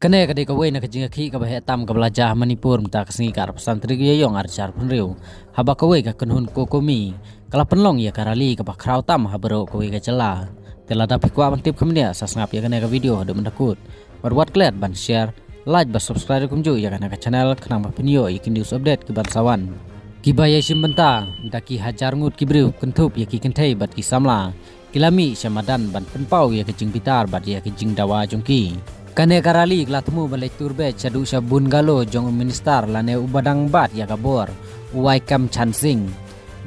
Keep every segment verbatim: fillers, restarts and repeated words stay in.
Kane ka dei kawei na ka jingïakhih kaba heh tam kaba la jia ha Manipur mynta ka sngi ka arphew san tarik Ïaïong arhajar arphew hynriew, haba kawei ka kynhun COCOMI ka la pynlong ïa ka rally kaba khraw tam ha baroh kawei ka jylla. Te lada phi kwah ban tip kham bniah, sa sngap ïa kane ka video haduh mynta kut. Bad wat klet ban share, like bad subscribe kumjuh ïa kane ka channel khnang ba phin ïoh ïa ki news update ki ban sa wan. Kiba ïai shim bynta da ki hajar ngut ki briew kynthup ïa ki kynthei bad ki samla, ki la mih sha madan ban pynpaw ïa ka jingbitar bad ïa ka jingdawa jong ki. Kane ka rally ka la thmu ban leit tur beit shaduh sha bungalow jong u minister lane u ba dang bat ïa ka bor, u Y Kamchand Singh,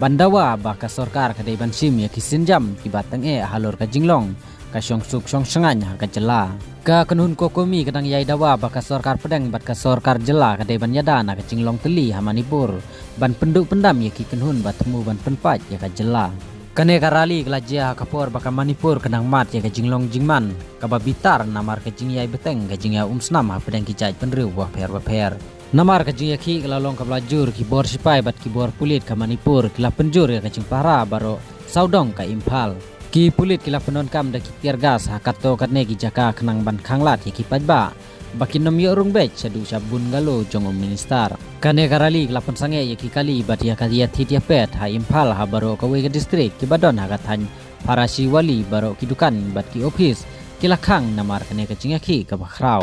ban dawa ba ka sorkar ka dei ban shim ïa ki sienjam kiba tyngeh halor ka jinglong ka shongsuk shongshngaiñ ha ka jylla. Ka kynhun COCOMI ka dang ïai dawa ba ka sorkar pdeng bad ka sorkar jylla ka dei ban ïada na ka jinglong tylli ha Manipur ban pynduh pyndam ïa ki kynhun ba thmu ban pynpait ïa ka jylla. Kane ka rally ka la jia ha ka por ba ka Manipur ka dang mad ïa ka jinglong jingman kaba bitar namar ka jingïai bteng ka jingïaumsnam hapdeng ki jaitbynriew bapher bapher. Namar ka jingïakhih ka la long kaba la jur, ki bor sipai bad ki bor pulit ka Manipur ki la pynjur ïa ka jingpahara baroh sawdong ka Imphal. Ki pulit ki la pyndonkam da ki tear gas ha katto katne ki jaka khnang ban khanglad ïa ki paidbah ba kin ym ïoh rung beit shaduh sha bungalow jong u minister. Kane ka rally ka la pynsangeh ïa ki kali bad ïa ka ïathied ïapet ha Imphal ha baroh kawei ka district kiba don ha ka thaiñ Pharashiwali, baroh ki dukan bad ki ophis ki la khang namar kane ka jingïakhih kaba khraw.